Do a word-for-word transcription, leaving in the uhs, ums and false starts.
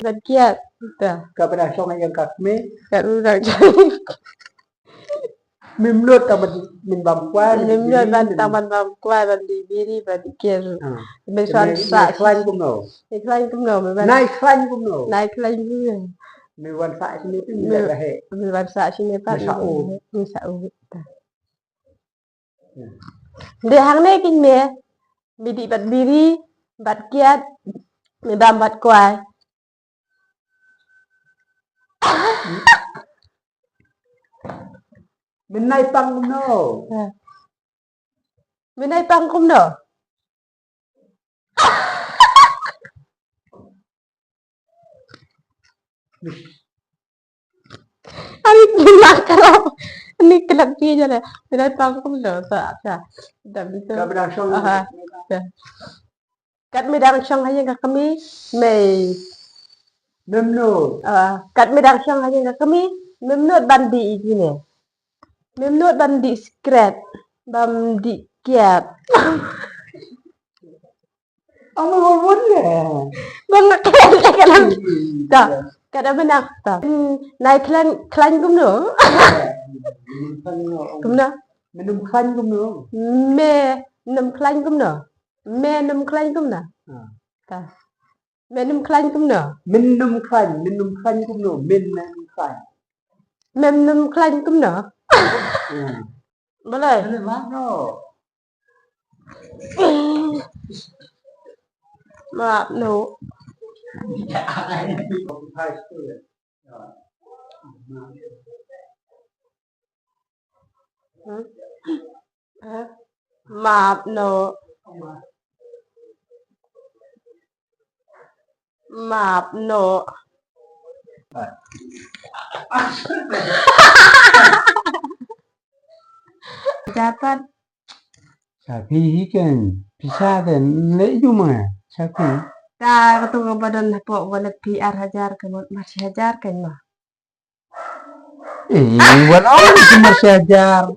Bad kiad. Ta. Ka ba dang shong ha ïing ka kmie. Ka ba dang shong. Mem nud tang ban, mem bam kwai, mem nud ban, tang ban bam kwai, ban dih biri, ban dih kiad. Ah. Mem wan sah. Nai khlaiñ kumno? Nai khlaiñ kumno? Mem wan, nai khlaiñ kumno? Nai khlaiñ kumno? Mem wan sah shane pat, mem, mem wan sah shane pat, mem sah u, mem sah u. Ta. Dei hangne kine, me dih bad biri, bad kiad, me bam bad kwai. Me nai pang kumno? Ha. Me nai pang kumno? Ani ni makrab. Ani kelak phi jale. Me nai pang kumno? Sa, sa. Dam itu. Ka ba dang shong. Aha. Sa. Kat me dang shong ha ïing ka kmie, me. Mem nud. Ah, kat me dang shong ha ïing ka kmie, mem nud ban dih ïa kine. Mem nud ban dih sikret, ban dih kiad. Ong me bun bun le. Ba nga khlaiñ te ka dang. Ta, ka dang mynta. Ta. Hmm, nai khlaiñ, khlaiñ kumno? Kumno? Me nym khlaiñ kumno? Me nym khlaiñ kumno? Me nym khlaiñ kumno? Ha. Ta. Me nym khlaiñ kumno? Me nym khlaiñ, me nym khlaiñ kumno? Me nym khlaiñ. Me nym khlaiñ kumno? Hmm. Balei? Balei map noh? Map noh. Hmm? Eh? Map noh. Map noh. Dapat. Sa phi hi kan, pisa den, le juma, sa phi. Ta, ka tu ka ba don hapoh wallet phi ar hajar, ka mut mar shi hajar kan ma. Eh, wan ong shi mar shi hajar.